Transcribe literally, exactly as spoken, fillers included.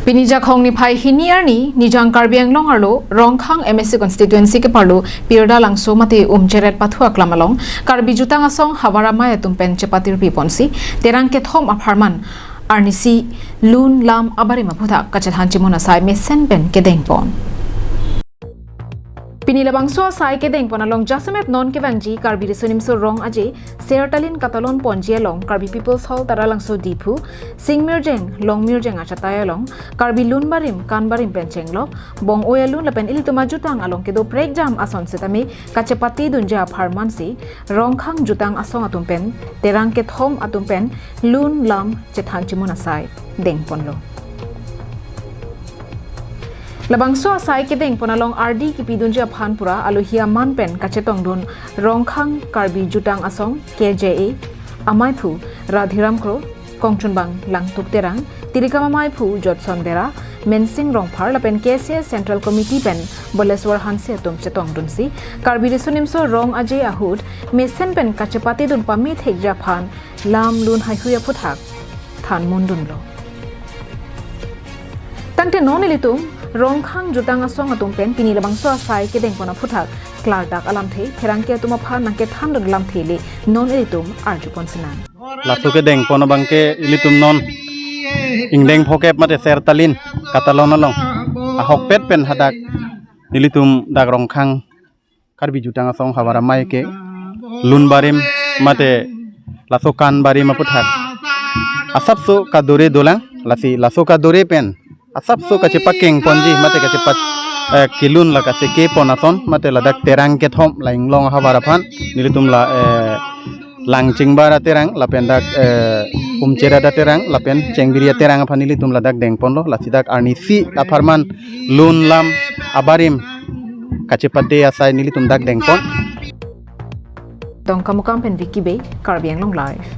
Pini Jakhong niphai hini arni Nijang Karbi Anglong arlo Rongkhang M A C constituency keparlo Pirda Langso mate Umcheret pathu aklam along Karbi Jutang Asong Havar Amei atum pen chepatirpi ponsi Terang kethom apharman arnisi lun lam abarim aphuthak kachethan chimun asai mesen pen kedeng pon. Pini labangso asai kedeng pon along jasemet non kevangji Karbi Riso Nimso Rong Aje Sertalin katalon ponji along Karbi People's Hall Taralangso Diphu, Sing Mirjeng, Long Mirjeng achatai along Karbi lun barim, kan barim pen chenglok, bong-oi alun lapen ilitum ajutang along kedo prekjam ason setame kachepatedunji apharmansi Rongkhang Jutang Asong atum pen Terang kethom atum pen lun lam chethan chimun asai deng ponlo. Labangso asai kedeng pon along ardi kipidunji aphan pura alohi aman pen kachetongdun Rongkhang Karbi Jutang Asong K J A amaiphu Radhiram Kro, kongchunbang Langtuk Terang, tirikam amaiphu Jotson Bera, Mensing Rongphar lapen K C S Central Committee pen Boleswar Hanse atum chetongdunsi Karbi Riso Nimso Rong Aje ahut mesen pen kachepatedun pame thekji aphan lam lun haihui aphuthak thanmundunlo. Tangte non ilitum Rongkhang Jutang Asong atum pen pini labangso asai kedeng pon aphuthak klardak alamthe, pherangke atum aphan nangkethandun alamthe le non ilitum arju pon sinang. Laso kedeng pon abangke ilitum non ingdeng phokep mate Sertalin katalon along ahokpet pen hadak nelitum dak Rongkhang Karbi Jutang Asong Havar Amei ke lun barim mate laso kan barim aphuthak asapso kadore dolang, lasi laso kadore pen asapso kachepakeng ponji mate kachepat, eh, kelun la kacheke pon ason mate ladak Terang kethom la inglong ahavar aphan nelitum la, eh, Langchingbar aterang lapen dak, eh, Umcheret aterang lapen Chengbiri aterang aphan nelitum ladak deng ponlo, lasi dak arnisi apharman lun lam abarim kachepate asai nelitum dak deng pon. Dongkamukam pen Vicky Bey, Karbi Anglong Live.